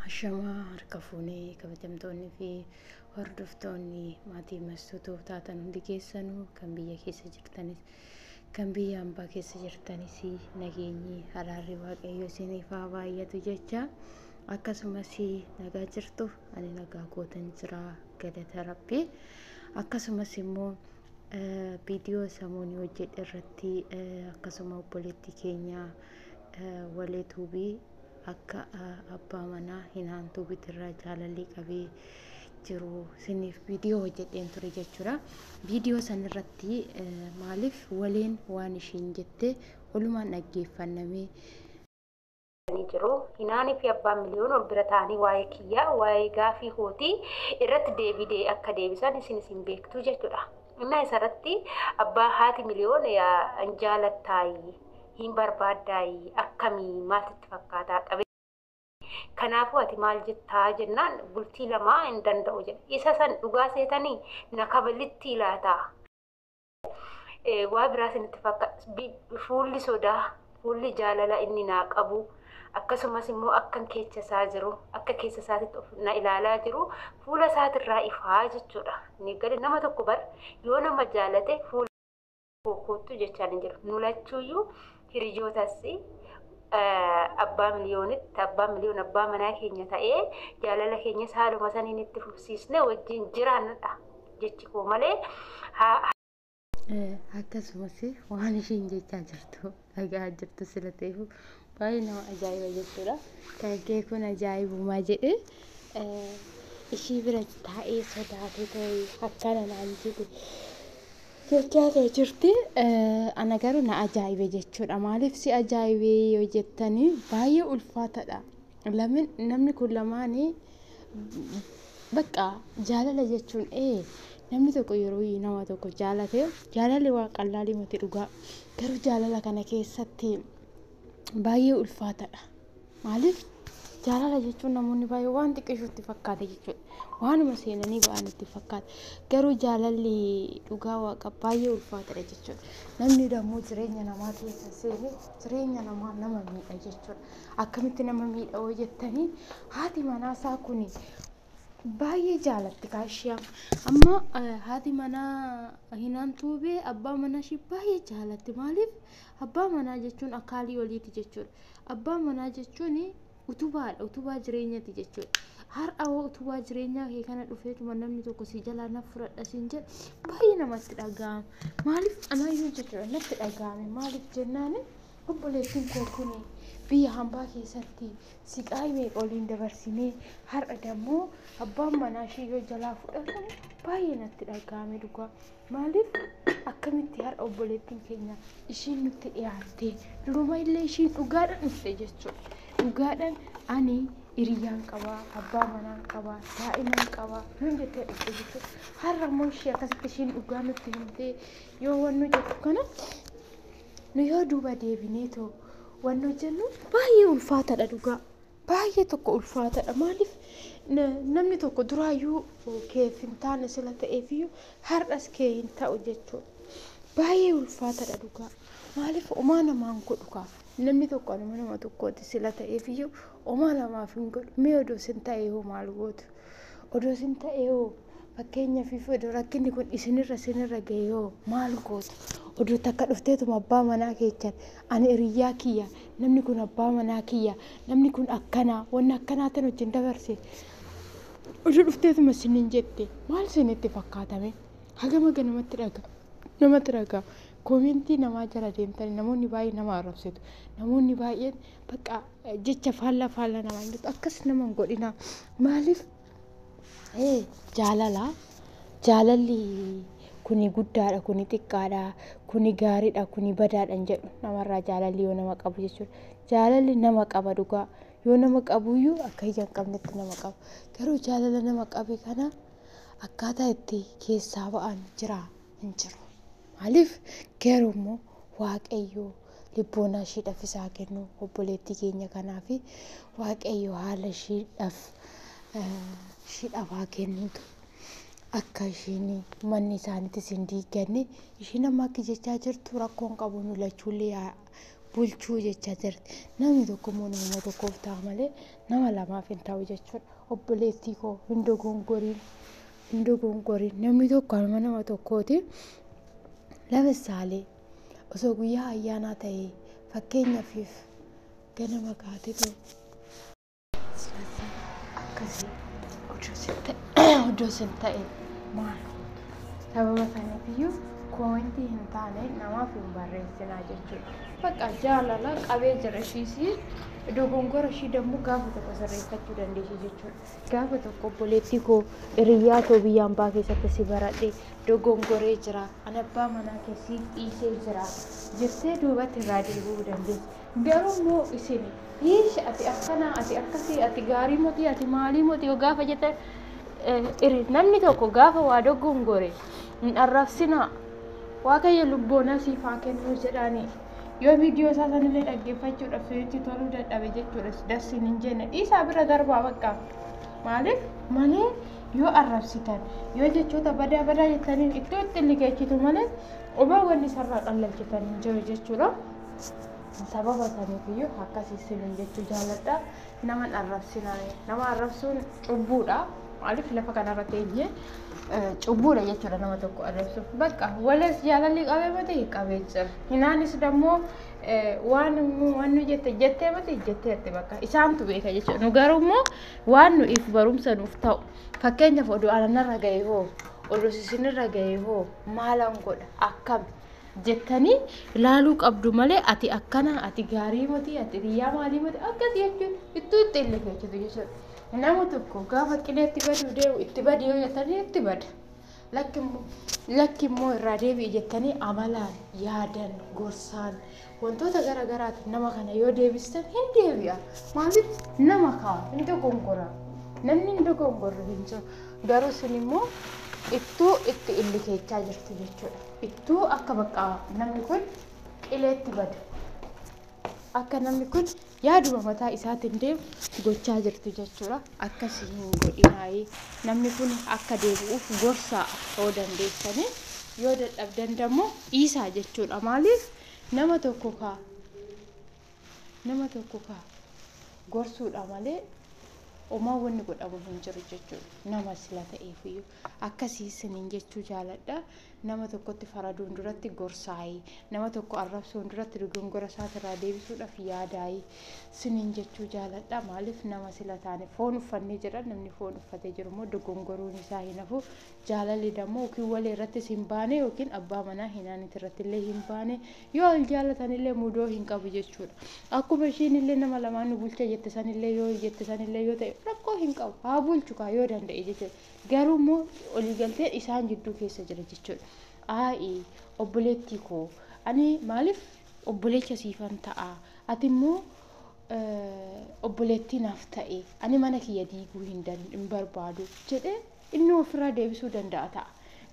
Ashamaa harka fuunee kabajamtoonni fi hordoftoonni maatii Mastuutuu taatan hundi keessanuu, kan biyya keessa jirtanis kan biyya hambaa keessa jirtanis, nageenyi araarri Waaqayyo isiniif haa baay'atu jecha. Akkasumas nagaa jirtu, ani nagaa kootan jira, galata Rabbi. Akkasumas immoo viidiyoo samoonii hojjedhe irratti akkasuma obboleettii keenya Walee Tuubii akka abbaa manaa Hinaan Tuubiitirraa jaalalli qabee jiru isiniif viidiyoo hojjedheen ture jechuudha. Viidiyoo san irratti maaliif waleen waan ishiin jette olumaan dhaggeeffannamee jiru. Hinaanii fi abbaan Miliyoon ol bira ta'anii waa'ee kiyyaa, waa'ee gaafii kootii irratti deebii akka deebisan isin beektu jechuudha. Innaa isarratti abbaa haati Miliyoon hin jaalattaayi, hin barbaaddaayi, akkamii, maaltu fakkaataa qabe. Kanaafuu ati maal jettaa jennaan, bultii lamaa hin danda'u jedhe. Isa san dhugaa seetanii na kabalitti ilaataa. Waa biraa isinitti fakkaata. Fuulli sodaa, fuulli jaalala inni naa qabu, akkasumas immoo akkan keessa isaa jiru, akka keessa isaatitti of na ilaalaa jiru fuula isaatirraa ifaa jechuudha. Ni gadi nama tokko bar yoo nama jaalate fuula koottu jechaan hin jiru. Nu lachuuyyuu hiriyootas abbaa Miliyoonitti, abbaa Miliyoon abbaa manaa keenya ta'ee jaalala keenya haaluma saniin itti fufsiisne wajjin jiraannudha jechi koo malee. Akkasumas waan ishiin jechaa jirtu dhagaa jirtu sila ta'eef baay'ee nama ajaa'iba jechuudha. Kan kee kun ajaa'ibumaa jedhe, ishii bira taa'ee sodaatee ta'e akkana naan jedhe jechaa ta'e jirti. Ana garuu na ajaa'ibe jechuudha. Maaliif si ajaa'ibe yoo jettanii, baay'ee ulfaataadha. Namni kun lamaanii bakka jaalala jechuun namni tokko yeroo nama tokko jaalate, jaalalli waan qallaalii miti dhugaa. Garuu jaalala kana keessatti baay'ee ulfaataadha. Maaliif jaalala jechuun namoonni baay'ee waan xiqqeessuutti fakkaata jechuudha. Waanuma seenanii ba'an itti fakkaata. Garuu jaalalli dhugaa Waaqa baay'ee ulfaataadha jechuudha. Namni dammoo jireenya namaa keessa seenee jireenya namaa nama miidha jechuudha. Akkamitti nama miidha yoo jettanii, haati manaa isaa kuni baay'ee jaalatti kaashiyaa. Amma haati manaa Hinaan Tuubee abbaa manaa ishii baay'ee jaalatti. Maaliif abbaa manaa jechuun akaalii oliiti jechuudha. Abbaa manaa jechuun utubaadha, utubaa jireenyaati jechuudha. Har'a hoo utubaa jireenyaa kee kana dhufeetuma namni tokko si jalaa na fudhadha siin jedhe, baay'ee namatti dhaga'ama. Maaliif anaayyuu jechuudha natti dhaga'ame. Maaliif jennaani, obboleettiin koo kun biyya hambaa keessatti siqaayii meeqa waliin dabarsinee, har'a dammoo abbaan manaa ishee yoo jalaa fudhatamu baay'ee natti dhaga'ame dhugaa. Maaliif akkamitti har'a obboleettiin keenya ishiin nutti dhiyaatte, duruma illee ishiin dhugaadhaan dhufte jechuudha. Dhugaadhaan ani hiriyyaan qabaa, abbaa manaan qabaa, daa'iman qabaa nun jettee dhufte jechuudha. Har'a immoo ishee akkasitti ishiin dhugaa nutti himtee yoo wannu jettu kana, nu yoo duuba deebineetoo wannu jennu baay'ee ulfaataadha dhugaa. Baay'ee tokko ulfaataadha. Maaliif namni tokko duraayyuu keef hin taane sila ta'eefiyyuu har'as kee hin ta'u jechuudha. Baay'ee ulfaataadha dhugaa. Maaliif homaa namaan godhu kaa. Namni tokko anuma nama tokkooti sila ta'eefiyyuu homaa namaaf hin godhu. Mee odoo isin ta'ee hoo maal gootu? Odoo isin ta'ee hoo, fakkeenyaaf odoo rakkinni kun isinirra ga'e hoo maal gootu? Odoo takka dhufteetuma abbaa manaa keechan, ani hiriyyaa kiyya, namni kun abbaa manaa kiyya, namni kun akkanaa, wanni akkanaa tan wajjin dabarse odoo dhufteetuma isiniin jette maal isinitti fakkaatame? Hagama namatti dhaga namatti dhaga. Koomentii namaa jala deemtanii namoonni baay'ee nama arrabsitu. Namoonni baay'een bakka jecha faallaa faallaa namaa hin jettu. Akkas nama hin godhina. Maaliif jaalala jaalalli kuni guddaadha, kuni xiqqaadha, kuni gaariidha, kuni badaadha hin jedhu namarraa jaalalli yoo nama qabu jechuudha. Jaalalli nama qaba dhugaa. Yoo nama qabuyyuu akka ija hin qabnetti nama qaba. Garuu jaalala nama qabe kana akkaataa itti keessaa ba'an jira hin jiru. Maaliif garuu immoo Waaqayyo lubboonaa ishiidhaaf isaa kennu obboleettii keenya kanaaf, Waaqayyo haala ishiidhaaf haa kennuutu. Akka ishiin manni isaaniitis hin diiganne, ishiin amma akka jechaa jirtu rakkoon qabu, nu lachuullee bulchuu jechaa jirti. Namni tokko immoo nama tokkoof ta'a malee nama lamaaf hin ta'u jechuudha. Obboleettii koo hin dogongoriin, hin dogongoriin. Namni tokko anuma nama tokkooti. Lamisaalee osoo guyyaa ayyaanaa ta'ee fakkeenyaaf ganama kaatetu akkasii odoo sin ta'e maal sababa saniifiyyuu koomentii hin taane namaaf hin barreessinaa jechuudha. Bakka jaalala qabee jira ishiis dogongora ishii dammoo gaafa tokko sirreeffachuu dandeessi jechuudha. Gaafa tokko obboleettii koo hiriyyaa too biyya ambaa keessatti si baradhe dogongoree jira, ani abbaa manaa kee siif dhiisee jira jettee duubatti irraa deebi'uu dandeessi. Garuu immoo isin hiish ati akkanaa, ati akkasii, ati gaarii moti, ati maalii moti yoo gaafa jettan namni tokko gaafa waa dogongore hin arrabsinaa. Waaqayyo lubboonaa siif haa kennuu jedhaanii. Yoo viidiyoo isaa sanillee dhaggeeffachuudhaaf sitti toluu dadhabe jechuudha dassin hin jenne dhiisaa bira darbaa bakka. Maaliif malee yoo arrabsitan yoo jechoota badaa badaa jettaniin ittoo itti liqeechitu malee obaa wanni isarraa qallalchitan hin jiru jechuudha. Sababa saniifiyyuu akkasii isiniin jechuu jaalladha. Nama arrabsinaa, nama arrabsuun cubbuudha. Maaliif lafa kanarra teenyee cubbuudha jechuudha nama tokko arrabsuuf. Bakka wales jaalalli qabee miti qabee jira. Hinaanis dammoo waan waan nu jette jettee miti jetteerti bakka isaantu beeka jechuudha. Nu garuu immoo waan nu if barumsa nuuf ta'u fakkeenyaaf oduu ananarra ga'e hoo oduu isinirra ga'e hoo maalan godha akkam jettanii ilaaluu qabdu malee ati akkana ati gaarii miti ati xiyyaa maalii miti akkas jechuun ittuu itti illee jechuudha. Nama tokko gaafa qileetti baduu deemu itti badi yoo jettanii itti bada. Lakki immoo irraa deebi'i jettanii amalaan, yaadan, gorsaan wantoota gara garaatiin nama kana yoo deebistan hin deebi'a. Maaliif nama kaa hin dogongora. Namni hin dogongorre hin jiru. Garuu isin immoo ittuu itti illikeechaa jirtu jechuudha. Ittuu akka bakka namni kun qileetti badu. Akka namni kun yaaduma mataa isaatiin deemu gochaa jirtu jechuudha. Akkasii hin godhinaayii. Namni kun akka deebi'uuf gorsaa yoo dandeessanii yoo dadhabdan dammoo dhiisaa jechuudha. Maaliif nama tokko kaa gorsuudha malee homaa wanni godhamu hin jiru jechuudha. Nama sila ta'eefiyyuu akkasii isiniin jechuu jaaladha. Nama tokkotti faraduun duratti gorsaayii, nama tokko arrabsuun duratti dogongora isaatirraa deebisuudhaaf yaadaayii isiniin jechuu jaaladha. Maaliif nama sila taane foon uffannee jira, namni foon uffatee jiru immoo dogongoruun isaa hin hafu. Jaalalli dammoo yookiin walii irrattis hin baane yookiin abbaa manaa hinaanit irratti illee hin baane yoo wal jaalatan illee mudoo hin qabu jechuudha. Akkuma ishiin illee nama lamaan nu bulcha jette sanillee yoo jette sanillee yoo ta'e rakkoo hin qabu haa bulchu kaa yoo danda'e jechuudha. Garuu immoo waliigalteen isaan jidduu keessa jira jechuudha. Aa'ii obboleettii koo ani maaliif obboleecha siifan ta'a ati immoo obboleettii naaf ta'e ani mana kiyya diiguu hin barbaadu jedhee inni ofirraa deebisuu danda'a ta'a.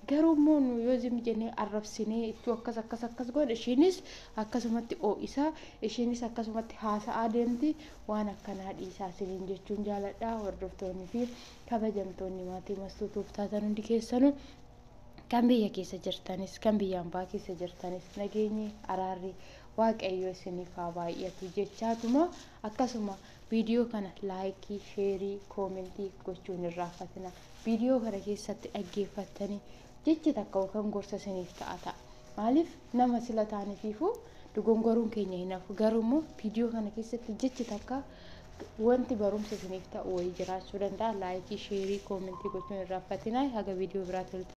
Garuu immoo nu yoo zim jennee arrabsinee ittuu akkas akkas akkas godhe ishiinis akkasumatti oo'isaa ishiinis akkasumatti haasa'aa deemti waan akkanaa dhiisaa isiniin jechuun jaaladha. Hordoftoonni fi kabajamtoonni maatii mastuutuuf taatan hundi keessanuu kan biyya keessa jirtanis kan biyya ambaa keessa jirtanis nageenyi araarri waaqayyo isiniif haa baay'atu jechaatuma akkasuma viidiyoo kana laayikii, sheerii, koomentii gochuun hin irraanfatina. Viidiyoo kana keessatti dhaggeeffattanii jechi takka yookaan gorsa isiniif ta'a ta'a. Maaliif nama sila taanifiifuu dogongoruun keenya hin hafu. Garuu immoo viidiyoo kana keessatti jechi takka wanti barumsa isiniif ta'u wayii jiraachuu danda'a. Laayikii, sheerii, koomentii gochuun hin irraanfatina. Haga viidiyoo biraatti.